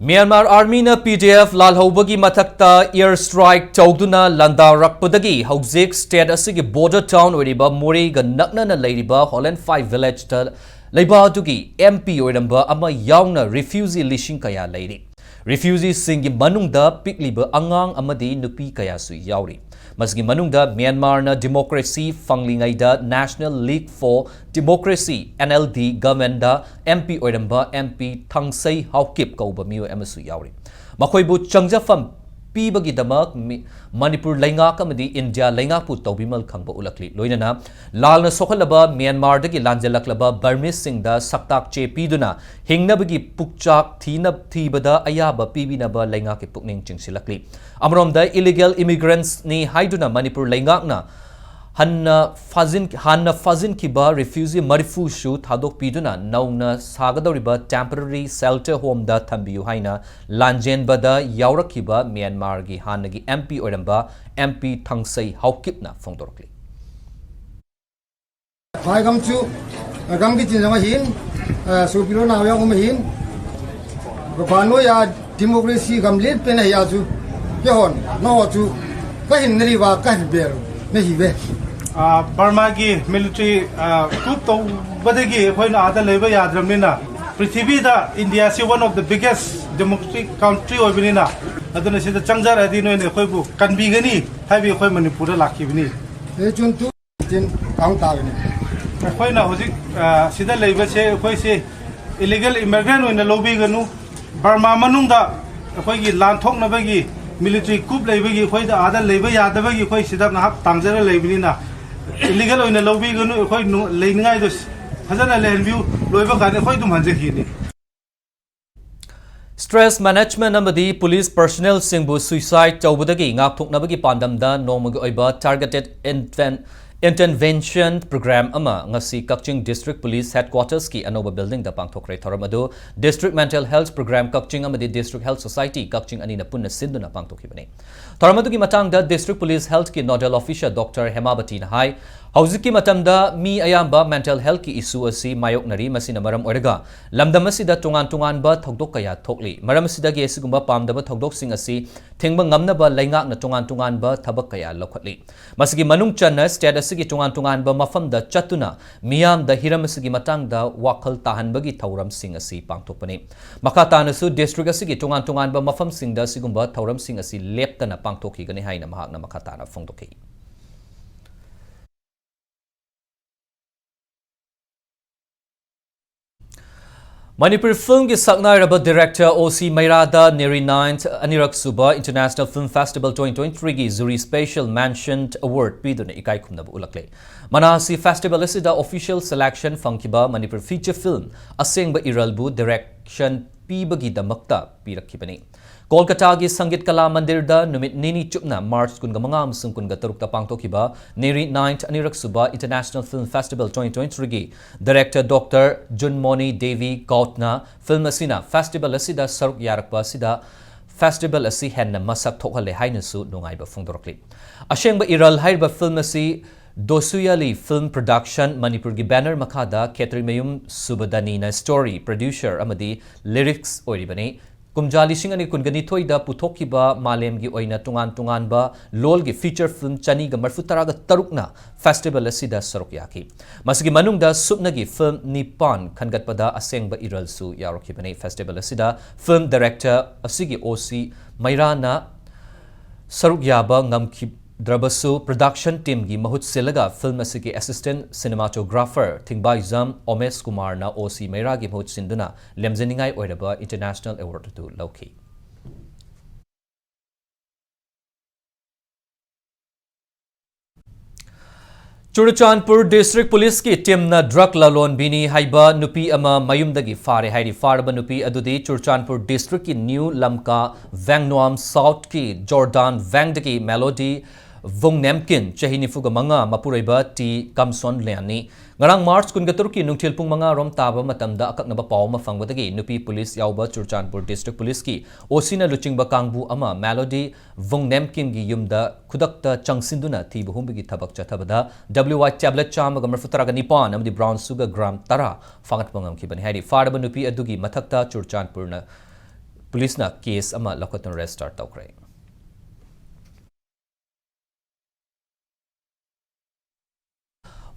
ꯃ꯭ꯌꯥꯟꯃꯥꯔ armyꯅ PDF ꯂꯥꯜꯍꯧꯕꯒꯤ ꯃꯊꯛꯇ air strike ꯇꯧꯗꯨꯅ ꯂꯥꯟꯗꯥꯔꯛꯄꯗꯒꯤ ꯍꯧꯖꯤꯛ state ꯑꯁꯤꯒꯤ border town ꯑꯣꯏꯔꯤꯕ ꯃꯣꯔꯦꯒ ꯅꯛꯅꯅ ꯂꯩꯔꯤꯕ Holenphai villageꯇ ꯂꯩꯕꯥꯛ ꯑꯗꯨꯒꯤ MP ꯑꯣꯏꯔꯝꯕ ꯑꯃ ꯌꯥꯎꯅ refugee ꯂꯤꯁꯤꯡ ꯀꯌꯥ ꯂꯩꯔꯤ꯫ Refugeeꯁꯤꯡꯒꯤ ꯃꯅꯨꯡꯗ ꯄꯤꯛꯂꯤꯕ ꯑꯉꯥꯡ ꯑꯃꯗꯤ ꯅꯨꯄꯤ ꯀꯌꯥꯁꯨ ꯌꯥꯎꯔꯤ꯫ ꯃꯁꯤꯒꯤ ꯃꯅꯨꯡꯗ ꯃ꯭ꯌꯥꯟꯃꯥꯔꯅ democracy ꯐꯪꯂꯤꯉꯩꯗ National League for Democracy, NLD, governmentꯗ MP ꯑꯣꯏꯔꯝꯕ MP ꯊꯥꯡꯁꯩ ꯍꯥꯎꯀꯤꯞ ꯀꯧꯕ ꯃꯤꯑꯣꯏ ꯑꯃꯁꯨ ꯌꯥꯎꯔꯤ꯫ ꯃꯈꯣꯏꯕꯨ ꯆꯪꯖꯐꯝ ꯄꯤꯕꯒꯤꯗꯃꯛ ꯃꯤ-, ꯃꯅꯤꯄꯨꯔ ꯂꯩꯉꯥꯛ ꯑꯃꯗꯤ ꯏꯟꯗꯤꯌꯥ ꯂꯩꯉꯥꯛꯄꯨ ꯇꯧꯕꯤꯃꯜ ꯈꯪꯕ ꯎꯠꯂꯛꯂꯤ꯫ ꯂꯣꯏꯅꯅ ꯂꯥꯟꯅ ꯁꯣꯛꯍꯜꯂꯕ ꯃ꯭ꯌꯥꯟꯃꯥꯔꯗꯒꯤ ꯂꯥꯟꯖꯦꯜꯂꯛꯂꯕ ꯕꯔꯃꯤꯁꯁꯤꯡꯗ ꯁꯛꯇꯥꯛ ꯆꯦ ꯄꯤꯗꯨꯅ ꯍꯤꯡꯅꯕꯒꯤ ꯄꯨꯛꯆꯥꯛ ꯊꯤꯅ-, ꯊꯤꯕꯗ ꯑꯌꯥꯕ ꯄꯤꯕꯤꯅꯕ ꯂꯩꯉꯥꯛꯀꯤ ꯄꯨꯛꯅꯤꯡ ꯆꯤꯡꯁꯤꯜꯂꯛꯂꯤ꯫ ꯑꯃꯔꯣꯝꯗ, illegal immigrants ꯅꯤ ꯍꯥꯏꯗꯨꯅ ꯃꯅꯤꯄꯨꯔ ꯂꯩꯉꯥꯛꯅ ꯍꯟꯅ ꯐꯥꯖꯤꯟ-, ꯍꯥꯟꯅ ꯐꯥꯖꯤꯟꯈꯤꯕ refugee ꯃꯔꯤꯐꯨꯁꯨ ꯊꯥꯗꯣꯛꯄꯤꯗꯨꯅ ꯅꯧꯅ ꯁꯥꯒꯗꯧꯔꯤꯕ temporary shelter home ꯗ ꯊꯝꯕꯤꯌꯨ ꯍꯥꯏꯅ ꯂꯥꯟꯖꯦꯟꯕꯗ ꯌꯥꯎꯔꯛꯈꯤꯕ ꯃ꯭ꯌꯥꯟꯃꯥꯔꯒꯤ ꯍꯥꯟꯅꯒꯤ M P ꯑꯣꯏꯔꯝꯕ M P ꯊꯥꯡꯁꯩ ꯍꯥꯎꯀꯤꯞꯅ ꯐꯣꯡꯗꯣꯔꯛꯂꯤ꯫ Phai gam chu, eh, gam ki chin jong ahin, eh, supilo na yong um ahin. Ka ba no ya democracy gam lit pe na ya chu. Ke hon, no chu. Ka hin nari wa, ka hin bel. Na hi ve. Ah, Burma gi military, ah, coup ꯇꯧꯕꯗꯒꯤ ꯑꯩꯈꯣꯏꯅ ꯑꯥꯗ ꯂꯩꯕ ꯌꯥꯗ꯭ꯔꯕꯅꯤꯅ, ꯄ꯭ꯔꯤꯊꯤꯕꯤꯗ ꯏꯟꯗꯤꯌꯥꯁꯤ one of the biggest democratic country ꯑꯣꯏꯕꯅꯤꯅ, ꯑꯗꯨꯅ ꯁꯤꯗ ꯆꯪꯖꯔꯛꯑꯗꯤ ꯅꯣꯏꯅ ꯑꯩꯈꯣꯏꯕꯨ ꯀꯟꯕꯤꯒꯅꯤ ꯍꯥꯏꯕꯒꯤ ꯑꯩꯈꯣꯏ ꯃꯅꯤꯄꯨꯔꯗ ꯂꯥꯛꯈꯤꯕꯅꯤ꯫ Tin kang ta ni. ꯑꯩꯈꯣꯏꯅ ꯍꯧꯖꯤꯛ, ꯑ, ꯁꯤꯗ ꯂꯩꯕꯁꯦ ꯑꯩꯈꯣꯏꯁꯦ illegal immigrant ꯑꯣꯏꯅ ꯂꯧꯕꯤꯒꯅꯨ꯫ ꯕꯔꯃꯥ ꯃꯅꯨꯡꯗ ꯑꯩꯈꯣꯏꯒꯤ ꯂꯥꯟ ꯊꯣꯛꯅꯕꯒꯤ military coup ꯂꯩꯕꯒꯤ ꯑꯩꯈꯣꯏꯗ ꯑꯥꯗ ꯂꯩꯕ ꯌꯥꯗꯕꯒꯤ ꯑꯩꯈꯣꯏ ꯁꯤꯗ ꯉꯥꯏꯍꯥꯛ ꯇꯥꯡꯖꯔ ꯂꯩꯕꯅꯤꯅ, illegal ꯑꯣꯏꯅ ꯂꯧꯕꯤꯒꯅꯨ꯫ ꯑꯩꯈꯣꯏ ꯅꯨ-, ꯂꯩꯅꯤꯡꯉꯥꯏꯗꯣ ꯐꯖꯅ ꯂꯩꯍꯟꯕꯤꯌꯨ꯫ ꯂꯣꯏꯕ ꯀꯥꯟꯗ ꯑꯩꯈꯣꯏ ꯑꯗꯨꯝ ꯍꯟꯖꯈꯤꯅꯤ꯫ Stress management ꯑꯃꯗꯤ police personnel ꯁꯤꯡꯕꯨ suicide ꯇꯧꯕꯗꯒꯤ ꯉꯥꯛꯊꯣꯛꯅꯕꯒꯤ ꯄꯥꯟꯗꯝꯗ ꯅꯣꯡꯃꯒꯤ ꯑꯣꯏꯕ targeted inven-, intervention program ꯑꯃ ꯉꯁꯤ ꯀꯛꯆꯤꯡ District Police Headquarters ꯀꯤ ꯑꯅꯧꯕ building ꯗ ꯄꯥꯡꯊꯣꯛꯈ꯭ꯔꯦ꯫ ꯊꯧꯔꯝ ꯑꯗꯨ District Mental Health Program ꯀꯛꯆꯤꯡ ꯑꯃꯗꯤ District Health Society ꯀꯛꯆꯤꯡ ꯑꯅꯤꯅ ꯄꯨꯟꯅ ꯁꯤꯟꯗꯨꯅ ꯄꯥꯡꯊꯣꯛꯈꯤꯕꯅꯤ꯫ ꯊꯧꯔꯝ ꯑꯗꯨꯒꯤ ꯃꯇꯥꯡꯗ District Police Health ꯀꯤ Nodal Officer Doctor ꯍꯦꯃꯥꯕꯇꯤꯅ ꯍꯥꯏ, ꯍꯧꯖꯤꯛꯀꯤ ꯃꯇꯝꯗ ꯃꯤ ꯑꯌꯥꯝꯕ mental health ꯀꯤ issue ꯑꯁꯤ ꯃꯥꯌꯣꯛꯅꯔꯤ꯫ ꯃꯁꯤꯅ ꯃꯔꯝ ꯑꯣꯏꯔꯒ ꯂꯝꯗꯝ ꯑꯁꯤꯗ ꯇꯣꯉꯥꯟ ꯇꯣꯉꯥꯟꯕ ꯊꯧꯗꯣꯛ ꯀꯌꯥ ꯊꯣꯛꯂꯤ꯫ ꯃꯔꯝ ꯑꯁꯤꯗꯒꯤ ꯑꯁꯤꯒꯨꯝꯕ ꯄꯥꯝꯗꯕ ꯊꯧꯗꯣꯛꯁꯤꯡ ꯑꯁꯤ ꯊꯤꯡꯕ ꯉꯝꯅꯕ ꯂꯩꯉꯥꯛꯅ ꯇꯣꯉꯥꯟ ꯇꯣꯉꯥꯟꯕ ꯊꯕꯛ ꯀꯌꯥ ꯂꯧꯈꯠꯂꯤ꯫ ꯃꯁꯤꯒꯤ ꯃꯅꯨꯡ ꯆꯟꯅ state ꯑꯁꯤꯒꯤ ꯇꯣꯉꯥꯟ ꯇꯣꯉꯥꯟꯕ ꯃꯐꯝꯗ ꯆꯠꯇꯨꯅ ꯃꯤꯌꯥꯝꯗ ꯍꯤꯔꯝ ꯑꯁꯤꯒꯤ ꯃꯇꯥꯡꯗ ꯋꯥꯈꯜ ꯇꯥꯍꯟꯕꯒꯤ ꯊꯧꯔꯝꯁꯤꯡ ꯑꯁꯤ ꯄꯥꯡꯊꯣꯛꯄꯅꯤ꯫ ꯃꯈꯥ ꯇꯥꯅꯁꯨ district ꯑꯁꯤꯒꯤ ꯇꯣꯉꯥꯟ ꯇꯣꯉꯥꯟꯕ ꯃꯐꯝꯁꯤꯡꯗ ꯑꯁꯤꯒꯨꯝꯕ ꯊꯧꯔꯝꯁꯤꯡ ꯑꯁꯤ ꯂꯦꯞꯇꯅ ꯄꯥꯡꯊꯣꯛꯈꯤꯒꯅꯤ ꯍꯥꯏꯅ ꯃꯍꯥꯛꯅ ꯃꯈꯥ ꯇꯥꯅ ꯐꯣꯡꯗꯣꯛꯈꯤ꯫ ꯃꯅꯤꯄꯨꯔ ꯐꯤꯜꯝꯒꯤ ꯁꯛꯅꯥꯏꯔꯕ ꯗꯤꯔꯦꯛꯇꯔ ꯑꯣ ꯁꯤ ꯃꯩꯔꯥꯗ ꯅꯦꯔꯤ ꯅꯥꯏꯟꯊ ꯑꯅꯤꯔꯛ ꯁꯨꯕ International Film Festival twenty twenty-three ꯒꯤ Jury Special Mention Award ꯄꯤꯗꯨꯅ ꯏꯀꯥꯏ ꯈꯨꯝꯅꯕ ꯎꯠꯂꯛꯂꯦ꯫ ꯃꯅꯥ ꯑꯁꯤ ꯐꯦꯁꯇꯤꯚꯦꯜ ꯑꯁꯤꯗ official selection ꯐꯪꯈꯤꯕ ꯃꯅꯤꯄꯨꯔ feature film ꯑꯁꯦꯡꯕ ꯏꯔꯜꯕꯨ direction ꯄꯤꯕꯒꯤꯗꯃꯛꯇ ꯄꯤꯔꯛꯈꯤꯕꯅꯤ꯫ ꯀꯣꯜꯀꯇꯥꯒꯤ ꯁꯪꯒꯤꯠ ꯀꯂꯥ ꯃꯟꯗꯤꯔꯗ ꯅꯨꯃꯤꯠ ꯅꯤꯅꯤ ꯆꯨꯞꯅ March ꯀꯨꯟꯃꯉꯥ ꯑꯃꯁꯨꯡ ꯀꯨꯟꯇꯔꯨꯛꯇ ꯄꯥꯡꯊꯣꯛꯈꯤꯕ ꯅꯦꯔꯤ ꯅꯥꯏꯟꯊ ꯑꯅꯤꯔꯛ ꯁꯨꯕ International Film Festival twenty twenty-three ꯒꯤ ꯗꯤꯔꯦꯛꯇꯔ ꯗꯣꯛꯇꯔ ꯖꯨꯟꯃꯣꯅꯤ ꯗꯦꯕꯤ ꯒꯧꯠꯅ ꯐꯤꯜꯝ ꯑꯁꯤꯅ ꯐꯦꯁꯇꯤꯚꯦꯜ ꯑꯁꯤꯗ ꯁꯔꯨꯛ ꯌꯥꯔꯛꯄ ꯑꯁꯤꯗ ꯐꯦꯁꯇꯤꯚꯦꯜ ꯑꯁꯤ ꯍꯦꯟꯅ ꯃꯁꯛ ꯊꯣꯛꯍꯜꯂꯦ ꯍꯥꯏꯅꯁꯨ ꯅꯨꯡꯉꯥꯏꯕ ꯐꯣꯡꯗꯣꯔꯛꯂꯤ꯫ ꯑꯁꯦꯡꯕ ꯏꯔꯜ ꯍꯥꯏꯔꯤꯕ ꯐꯤꯜꯝ ꯑꯁꯤ ꯗꯣꯁꯨꯌꯥꯂꯤ ꯐꯤꯜꯝ ꯄ꯭ꯔꯣꯗꯛꯁꯟ ꯃꯅꯤꯄꯨꯔꯒꯤ ꯕꯦꯅꯔ ꯃꯈꯥꯗ ꯈꯦꯇ꯭ꯔꯤꯃꯌꯨꯝ ꯁꯨꯕꯗꯅꯤꯅ ꯁ꯭ꯇꯣꯔꯤ, ꯄ꯭ꯔꯣꯗ꯭ꯌꯨꯁꯔ ꯑꯃꯗꯤ ꯂꯤꯔꯤꯛꯁ ꯑꯣꯏꯔꯤꯕꯅꯤ꯫ ꯀꯨꯝꯖꯥ ꯂꯤꯁꯤꯡ ꯑꯅꯤ ꯀꯨꯟꯒ ꯅꯤꯊꯣꯏꯗ ꯄꯨꯊꯣꯛꯈꯤꯕ ꯃꯥꯂꯦꯝꯒꯤ ꯑꯣꯏꯅ ꯇꯣꯉꯥꯟ ꯇꯣꯉꯥꯟꯕ ꯂꯣꯜꯒꯤ ꯐꯤꯆꯔ ꯐꯤꯜꯝ ꯆꯅꯤꯒ ꯃꯔꯤꯐꯨ ꯇꯔꯥꯒ ꯇꯔꯨꯛꯅ ꯐꯦꯁꯇꯤꯚꯦꯜ ꯑꯁꯤꯗ ꯁꯔꯨꯛ ꯌꯥꯈꯤ꯫ ꯃꯁꯤꯒꯤ ꯃꯅꯨꯡꯗ ꯁꯨꯞꯅꯒꯤ ꯐꯤꯜꯝ ꯅꯤꯄꯥꯟ ꯈꯟꯒꯠꯄꯗ ꯑꯁꯦꯡꯕ ꯏꯔꯜꯁꯨ ꯌꯥꯎꯔꯛꯈꯤꯕꯅꯤ꯫ ꯐꯦꯁꯇꯤꯚꯦꯜ ꯑꯁꯤꯗ ꯐꯤꯜꯝ ꯗꯤꯔꯦꯛꯇꯔ ꯑꯁꯤꯒꯤ ꯑꯣ ꯁꯤ ꯃꯩꯔꯥꯅ ꯁꯔꯨꯛ ꯌꯥꯕ ꯉꯝꯈꯤꯗ꯭ꯔꯕꯁꯨ, ꯄ꯭ꯔꯣꯗꯛꯁꯟ ꯇꯤꯝꯒꯤ ꯃꯍꯨꯠ ꯁꯤꯜꯂꯒ ꯐꯤꯜꯝ ꯑꯁꯤꯒꯤ ꯑꯦꯁꯤꯁꯇꯦꯟꯠ ꯁꯤꯅꯦꯃꯥꯇꯣꯒ꯭ꯔꯥꯐꯔ ꯊꯤꯡꯕꯥꯏꯖꯝ ꯑꯣꯃꯦꯁ ꯀꯨꯃꯥꯔꯅ ꯑꯣ ꯁꯤ ꯃꯩꯔꯥꯒꯤ ꯃꯍꯨꯠ ꯁꯤꯟꯗꯨꯅ ꯂꯦꯝꯖꯅꯤꯡꯉꯥꯏ ꯑꯣꯏꯔꯕ International Award ꯑꯗꯨ ꯂꯧꯈꯤ꯫ ꯆꯨꯔꯆꯥꯟꯄꯨꯔ ꯗꯤꯁꯇ꯭ꯔꯤꯛ ꯄꯨꯂꯤꯁꯀꯤ ꯇꯤꯝꯅ ꯗ꯭ꯔꯒ ꯂꯂꯣꯟꯕꯤꯅꯤ ꯍꯥꯏꯕ ꯅꯨꯄꯤ ꯑꯃ ꯃꯌꯨꯝꯗꯒꯤ ꯐꯥꯔꯦ ꯍꯥꯏꯔꯤ꯫ ꯐꯥꯔꯕ ꯅꯨꯄꯤ ꯑꯗꯨꯗꯤ ꯆꯨꯔꯆꯥꯟꯄꯨꯔ ꯗꯤꯁꯇ꯭ꯔꯤꯛꯀꯤ ꯅ꯭ꯌꯨ ꯂꯝꯀꯥ ꯚꯦꯡꯅꯣꯝ ꯁꯥꯎꯠꯀꯤ ꯖꯣꯔꯗꯥꯟ ꯚꯦꯡꯗꯒꯤ ꯃꯦꯂꯣꯗꯤ ꯚꯨꯡꯅꯦꯝꯀꯤꯟ, ꯆꯍꯤ ꯅꯤꯐꯨꯒ ꯃꯉꯥ, ꯃꯄꯨꯔꯣꯏꯕ ꯇꯤ ꯀꯝꯁꯣꯟ ꯂꯦꯟꯅꯤ꯫ ꯉꯔꯥꯡ ꯃꯥꯔꯆ ꯀꯨꯟꯒ ꯇꯔꯨꯛꯀꯤ ꯅꯨꯡꯊꯤꯜ ꯄꯨꯡ ꯃꯉꯥ ꯔꯣꯝ ꯇꯥꯕ ꯃꯇꯝꯗ ꯑꯀꯛꯅꯕ ꯄꯥꯎ ꯑꯃ ꯐꯪꯕꯗꯒꯤ ꯅꯨꯄꯤ ꯄꯨꯂꯤꯁ ꯌꯥꯎꯕ ꯆꯨꯔꯆꯥꯟꯄꯨꯔ ꯗꯤꯁꯇ꯭ꯔꯤꯛ ꯄꯨꯂꯤꯁꯀꯤ ꯑꯣ ꯁꯤꯅ ꯂꯨꯆꯤꯡꯕ ꯀꯥꯡꯕꯨ ꯑꯃ ꯃꯦꯂꯣꯗꯤ ꯚꯨꯡꯅꯦꯝꯀꯤꯟꯒꯤ ꯌꯨꯝꯗ ꯈꯨꯗꯛꯇ ꯆꯪꯁꯤꯟꯗꯨꯅ ꯊꯤꯕ ꯍꯨꯝꯕꯒꯤ ꯊꯕꯛ ꯆꯠꯊꯕꯗ W I tablet ꯆꯥꯝꯃꯒ ꯃꯔꯤꯐꯨ ꯇꯔꯥꯒ ꯅꯤꯄꯥꯟ ꯑꯃꯗꯤ brown sugar gram ꯇꯔꯥ ꯐꯥꯒꯠꯄ ꯉꯝꯈꯤꯕꯅꯤ ꯍꯥꯏꯔꯤ꯫ ꯐꯥꯔꯕ ꯅꯨꯄꯤ ꯑꯗꯨꯒꯤ ꯃꯊꯛꯇ ꯆꯨꯔꯆꯥꯟꯄꯨꯔꯅ ꯄꯨꯂꯤꯁꯅ ꯀꯦꯁ ꯑꯃ ꯂꯧꯈꯠꯇꯨꯅ register ꯇꯧꯈ꯭ꯔꯦ꯫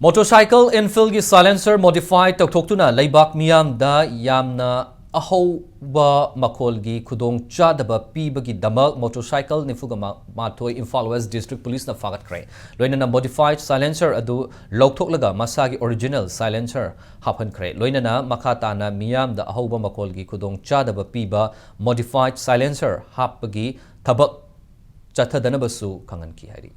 Motorcycle Enfieldꯒꯤ silencer modify ꯇꯧꯊꯣꯛꯇꯨꯅ ꯂꯩꯕꯥꯛ ꯃꯤꯌꯥꯝꯗ ꯌꯥꯝꯅ ꯑꯍꯧꯕ ꯃꯈꯣꯜꯒꯤ ꯈꯨꯗꯣꯡꯆꯥꯗꯕ ꯄꯤꯕꯒꯤꯗꯃꯛ motorcycle ꯅꯤꯐꯨꯒ ꯃꯥꯊꯣꯏ Imphal West District Police ꯅ ꯐꯥꯒꯠꯈ꯭ꯔꯦ꯫ ꯂꯣꯏꯅꯅ modified silencer ꯑꯗꯨ ꯂꯧꯊꯣꯛꯂꯒ ꯃꯁꯥꯒꯤ original silencer ꯍꯥꯞꯍꯟꯈ꯭ꯔꯦ꯫ ꯂꯣꯏꯅꯅ ꯃꯈꯥ ꯇꯥꯅ ꯃꯤꯌꯥꯝꯗ ꯑꯍꯧꯕ ꯃꯈꯣꯜꯒꯤ ꯈꯨꯗꯣꯡꯆꯥꯗꯕ ꯄꯤꯕ modified silencer ꯍꯥꯞꯄꯒꯤ ꯊꯕꯛ ꯆꯠꯊꯗꯅꯕꯁꯨ ꯈꯪꯍꯟꯈꯤ ꯍꯥꯏꯔꯤ꯫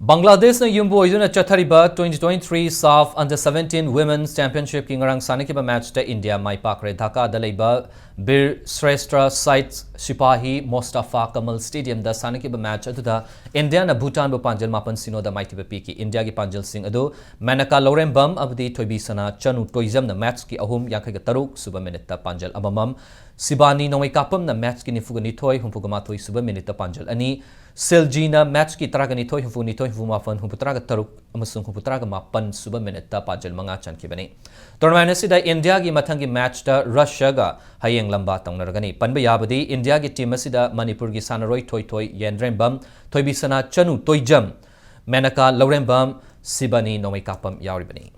ꯕꯪꯒ꯭ꯂꯥꯗꯦꯁꯅ ꯌꯨꯝꯕꯨ ꯑꯣꯏꯗꯨꯅ ꯆꯠꯊꯔꯤꯕ twenty twenty-three SAFF Under seventeen Women's Championship ꯀꯤ ꯉꯔꯥꯡ ꯁꯥꯟꯅꯈꯤꯕ match ꯇ ꯏꯟꯗꯤꯌꯥ ꯃꯥꯏ ꯄꯥꯛꯈ꯭ꯔꯦ꯫ ꯙꯥꯀꯥꯗ ꯂꯩꯕ ꯕꯤꯔ ꯁ꯭ꯔꯦꯁꯇ꯭ꯔ ꯁꯥꯏꯗ ꯁꯤꯄꯥꯍꯤ ꯃꯣꯁꯇꯥꯐꯥ ꯀꯃꯜ Stadium ꯗ ꯁꯥꯟꯅꯈꯤꯕ match ꯑꯗꯨꯗ ꯏꯟꯗꯤꯌꯥꯅ ꯚꯨꯇꯥꯟꯕꯨ ꯄꯥꯟꯖꯜ ꯃꯥꯄꯟ ꯁꯤꯅꯣꯗ ꯃꯥꯏꯊꯤꯕ ꯄꯤꯈꯤ꯫ ꯏꯟꯗꯤꯌꯥꯒꯤ ꯄꯥꯟꯖꯜꯁꯤꯡ ꯑꯗꯨ ꯃꯦꯅꯀꯥ ꯂꯧꯔꯦꯝꯕꯝ ꯑꯃꯗꯤ ꯊꯣꯏꯕꯤꯁꯅꯥ ꯆꯅꯨ ꯇꯣꯏꯖꯝꯅ match ꯀꯤ ꯑꯍꯨꯝ, ꯌꯥꯡꯈꯩꯒ ꯇꯔꯨꯛ ꯁꯨꯕ minute ꯇ ꯄꯥꯟꯖꯜ ꯑꯃꯃꯝ, ꯁꯤꯕꯥꯅꯤ ꯅꯣꯡꯃꯩꯀꯥꯞꯄꯝꯅ match ꯀꯤ ꯅꯤꯐꯨꯒ ꯅꯤꯊꯣꯏ, ꯍꯨꯝꯐꯨꯒ ꯃꯥꯊꯣꯏ ꯁꯨꯕ minute ꯇ ꯄꯥꯟꯖꯜ ꯑꯅꯤ, ꯁꯦꯜꯖꯤꯅ match ꯀꯤ ꯇꯔꯥꯒ ꯅꯤꯊꯣꯏ, ꯍꯨꯝꯐꯨ ꯅꯤꯊꯣꯏ, ꯍꯨꯝꯐꯨ ꯃꯥꯄꯟ, ꯍꯨꯝꯐꯨ ꯇꯔꯥꯒ ꯇꯔꯨꯛ ꯑꯃꯁꯨꯡ ꯍꯨꯝꯐꯨ ꯇꯔꯥꯒ ꯃꯥꯄꯟ ꯁꯨꯕ minute ꯇ ꯄꯥꯟꯖꯜ ꯃꯉꯥ ꯆꯟꯈꯤꯕꯅꯤ꯫ Tournament ꯑꯁꯤꯗ ꯏꯟꯗꯤꯌꯥꯒꯤ ꯃꯊꯪꯒꯤ match ꯇ ꯔꯁꯤꯌꯥꯒ ꯍꯌꯦꯡ ꯂꯝꯕꯥ ꯇꯧꯅꯔꯒꯅꯤ꯫ ꯄꯟꯕ ꯌꯥꯕꯗꯤ ꯏꯟꯗꯤꯌꯥꯒꯤ team ꯑꯁꯤꯗ ꯃꯅꯤꯄꯨꯔꯒꯤ ꯁꯥꯟꯅꯔꯣꯏ ꯊꯣꯏꯊꯣꯏ ꯌꯦꯟꯗ꯭ꯔꯦꯝꯕꯝ, ꯊꯣꯏꯕꯤꯁꯅꯥ ꯆꯅꯨ ꯇꯣꯏꯖꯝ, ꯃꯦꯅꯀꯥ ꯂꯧꯔꯦꯝꯕꯝ, ꯁꯤꯕꯥꯅꯤ ꯅꯣꯡꯃꯩꯀꯥꯞꯄꯝ ꯌꯥꯎꯔꯤꯕꯅꯤ꯫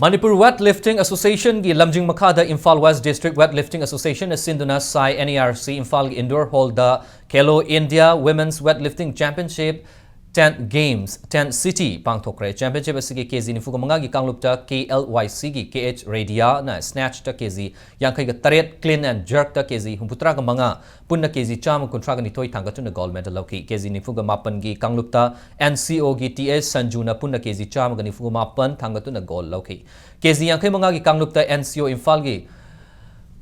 Manipur Weightlifting Association ꯒꯤ ꯂꯝꯖꯤꯡ ꯃꯈꯥꯗ Imphal West District Weightlifting Association ꯅ ꯁꯤꯟꯗꯨꯅ ꯁꯥꯏ N E R C ꯏꯝꯐꯥꯜꯒꯤ indoor hall ꯗ Khelo India Women's Weightlifting Championship tent games, tent city ꯄꯥꯡꯊꯣꯛꯈ꯭ꯔꯦ꯫ Championship ꯑꯁꯤꯒꯤ K G ꯅꯤꯐꯨꯒ ꯃꯉꯥꯒꯤ ꯀꯥꯡꯂꯨꯞꯇ K L Y C ꯒꯤ K H ꯔꯦꯗꯤꯌꯥꯅ snatch ꯇ K G ꯌꯥꯡꯈꯩꯒ ꯇꯔꯦꯠ, clean and jerk ꯇ K G ꯍꯨꯝꯐꯨꯇꯔꯥꯒ ꯃꯉꯥ, ꯄꯨꯟꯅ K G ꯆꯥꯝꯃ ꯀꯨꯟꯊ꯭ꯔꯥꯒ ꯅꯤꯊꯣꯏ ꯊꯥꯡꯒꯠꯇꯨꯅ gold medal ꯂꯧꯈꯤ꯫ K G ꯅꯤꯐꯨꯒ ꯃꯥꯄꯟꯒꯤ ꯀꯥꯡꯂꯨꯞꯇ N C O ꯒꯤ T H ꯁꯟꯖꯨꯅ ꯄꯨꯟꯅ K G ꯆꯥꯝꯃꯒ ꯅꯤꯐꯨꯒ ꯃꯥꯄꯟ ꯊꯥꯡꯒꯠꯇꯨꯅ gold ꯂꯧꯈꯤ꯫ K G ꯌꯥꯡꯈꯩ ꯃꯉꯥꯒꯤ ꯀꯥꯡꯂꯨꯞꯇ N C O ꯏꯝꯐꯥꯜꯒꯤ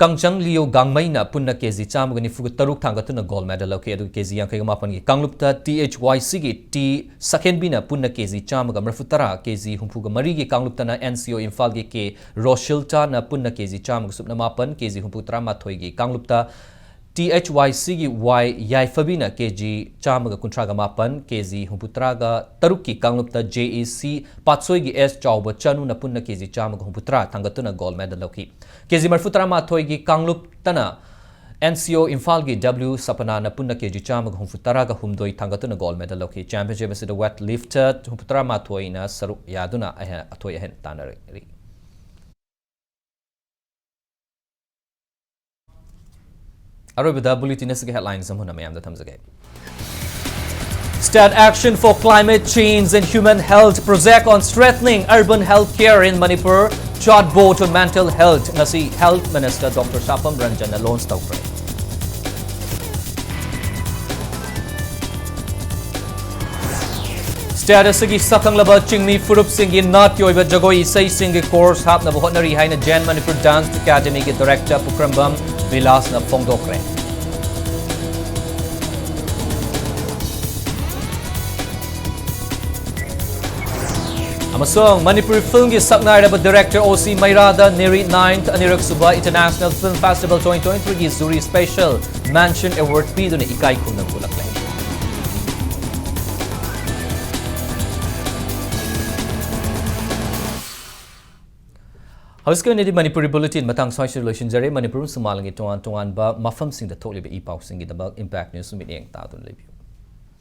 ꯀꯪꯆꯪ ꯂꯤꯌꯣ ꯒꯥꯡꯃꯩꯅ ꯄꯨꯟꯅ K G ꯆꯥꯝꯃꯒ ꯅꯤꯐꯨꯒ ꯇꯔꯨꯛ ꯊꯥꯡꯒꯠꯇꯨꯅ gold medal ꯂꯧꯈꯤ꯫ ꯑꯗꯨꯒ K G ꯌꯥꯡꯈꯩꯒ ꯃꯥꯄꯟꯒꯤ ꯀꯥꯡꯂꯨꯞꯇ T H Y C ꯒꯤ T ꯁꯈꯦꯟꯕꯤꯅ ꯄꯨꯟꯅ K G ꯆꯥꯝꯃꯒ ꯃꯔꯤꯐꯨ ꯇꯔꯥ, K G ꯍꯨꯝꯐꯨꯒ ꯃꯔꯤꯒꯤ ꯀꯥꯡꯂꯨꯞꯇꯅ N C O ꯏꯝꯐꯥꯜꯒꯤ K ꯔꯣꯁꯤꯜꯇꯥꯅ ꯄꯨꯟꯅ K G ꯆꯥꯝꯃꯒ ꯁꯨꯞꯅ ꯃꯥꯄꯟ, K G ꯍꯨꯝꯐꯨ ꯇꯔꯥꯃꯥꯊꯣꯏꯒꯤ ꯀꯥꯡꯂꯨꯞꯇ ꯇꯤ ꯑꯩꯆ ꯋꯥꯏ ꯁꯤꯒꯤ ꯋꯥꯏ ꯌꯥꯏꯐꯕꯤꯅ ꯀꯦ ꯖꯤ ꯆꯥꯝꯃꯒ ꯀꯨꯟꯊ꯭ꯔꯥꯒ ꯃꯥꯄꯟ, ꯀꯦ ꯖꯤ ꯍꯨꯝꯐꯨꯇꯔꯥꯒ ꯇꯔꯨꯛꯀꯤ ꯀꯥꯡꯂꯨꯞꯇ ꯖꯦ ꯏ ꯁꯤ ꯄꯥꯠꯁꯣꯏꯒꯤ ꯑꯦꯁ ꯆꯥꯎꯕ ꯆꯅꯨꯅ ꯄꯨꯟꯅ ꯀꯦ ꯖꯤ ꯆꯥꯝꯃꯒ ꯍꯨꯝꯐꯨꯇꯔꯥ ꯊꯥꯡꯒꯠꯇꯨꯅ ꯒꯣꯜ ꯃꯦꯗꯜ ꯂꯧꯈꯤ꯫ ꯀꯦ ꯖꯤ ꯃꯔꯤꯐꯨꯇꯔꯥꯃꯥꯊꯣꯏꯒꯤ ꯀꯥꯡꯂꯨꯞꯇꯅ ꯑꯦꯟ ꯁꯤ ꯑꯣ ꯏꯝꯐꯥꯜꯒꯤ ꯗꯕ꯭ꯂꯤꯎ ꯁꯄꯅꯥꯅ ꯄꯨꯟꯅ ꯀꯦ ꯖꯤ ꯆꯥꯝꯃꯒ ꯍꯨꯝꯐꯨꯇꯔꯥꯒ ꯍꯨꯝꯗꯣꯏ ꯊꯥꯡꯒꯠꯇꯨꯅ ꯒꯣꯜ ꯃꯦꯗꯜ ꯂꯧꯈꯤ꯫ ꯆꯦꯝꯄꯤꯌꯟꯁꯤꯞ ꯑꯁꯤꯗ ꯋꯦꯠ ꯂꯤꯐꯇꯔ ꯍꯨꯝꯐꯨꯇꯔꯥꯃꯥꯊꯣꯏꯅ ꯁꯔꯨꯛ ꯌꯥꯗꯨꯅ ꯑꯍꯦ-, ꯑꯊꯣꯏ ꯑꯍꯦꯟ ꯇꯥꯟꯅꯔꯤ꯫ ꯑꯔꯣꯏꯕꯗ ꯕꯨꯂꯦꯇꯤꯟ ꯑꯁꯤꯒꯤ ꯍꯦꯗꯂꯥꯏꯟꯁ ꯑꯃꯨꯛ ꯍꯟꯅ ꯃꯌꯥꯝꯗ ꯊꯝꯖꯒꯦ꯫ State Action for Climate Change and Human Health Project on Strengthening Urban Health Care in Manipur, Chatbot on Mental Health ꯉꯁꯤ Health Minister Doctor ꯁꯥꯄꯝ ꯔꯟꯖꯟꯅ ꯂꯣꯟꯆ ꯇꯧꯈ꯭ꯔꯦ꯫ ꯁ꯭ꯇꯦꯠ ꯑꯁꯤꯒꯤ ꯁꯛꯈꯪꯂꯕ ꯆꯤꯡꯃꯤ ꯐꯨꯔꯨꯞꯁꯤꯡꯒꯤ ꯅꯥꯠꯀꯤ ꯑꯣꯏꯕ ꯖꯒꯣꯏ ꯏꯁꯩꯁꯤꯡꯒꯤ ꯀꯣꯔꯁ ꯍꯥꯞꯅꯕ ꯍꯣꯠꯅꯔꯤ ꯍꯥꯏꯅ ꯖꯦꯟ ꯃꯅꯤꯄꯨꯔ ꯗꯥꯟꯁ ꯑꯦꯀꯥꯗꯃꯤꯒꯤ ꯗꯥꯏꯔꯦꯛꯇꯔ ꯄꯨꯈ꯭ꯔꯝꯕꯝ ꯕꯤꯂꯥꯁꯅ ꯐꯣꯡꯗꯣꯛꯈ꯭ꯔꯦ꯫ ꯑꯃꯁꯨꯡ ꯃꯅꯤꯄꯨꯔꯤ ꯐꯤꯜꯝꯒꯤ ꯁꯛꯅꯥꯏꯔꯕ ꯗꯥꯏꯔꯦꯛꯇꯔ ꯑꯣ ꯁꯤ ꯃꯩꯔꯥꯗ ꯅꯦꯔꯤ ꯅꯥꯏꯟꯊ ꯑꯅꯤꯔꯛ ꯁꯨꯕ International Film Festival twenty twenty-three ꯒꯤ ꯖꯨꯔꯤ ꯁ꯭ꯄꯦꯁꯦꯜ ꯃꯦꯟꯁꯟ ꯑꯦꯋꯥꯔꯗ ꯄꯤꯗꯨꯅ ꯏꯀꯥꯏ ꯈꯨꯝꯅꯕ ꯎꯠꯂꯛꯂꯦ꯫ ꯍꯧꯖꯤꯛꯀꯤ ꯑꯣꯏꯅꯗꯤ ꯃꯅꯤꯄꯨꯔꯤ ꯕꯨꯂꯦꯇꯤꯟ ꯃꯇꯥꯡ ꯁ꯭ꯋꯥꯏꯁꯤꯗ ꯂꯣꯏꯁꯤꯟꯖꯔꯦ꯫ ꯃꯅꯤꯄꯨꯔ ꯑꯃꯁꯨꯡ ꯃꯥꯂꯦꯝꯒꯤ ꯇꯣꯉꯥꯟ ꯇꯣꯉꯥꯟꯕ ꯃꯐꯝꯁꯤꯡꯗ ꯊꯣꯛꯂꯤꯕ ꯏ ꯄꯥꯎꯁꯤꯡꯒꯤꯗꯃꯛ ꯏꯝꯄꯦꯛ ꯅ꯭ꯌꯨꯁ ꯃꯤꯠꯌꯦꯡ ꯇꯥꯗꯨꯅ ꯂꯩꯕꯤꯌꯨ꯫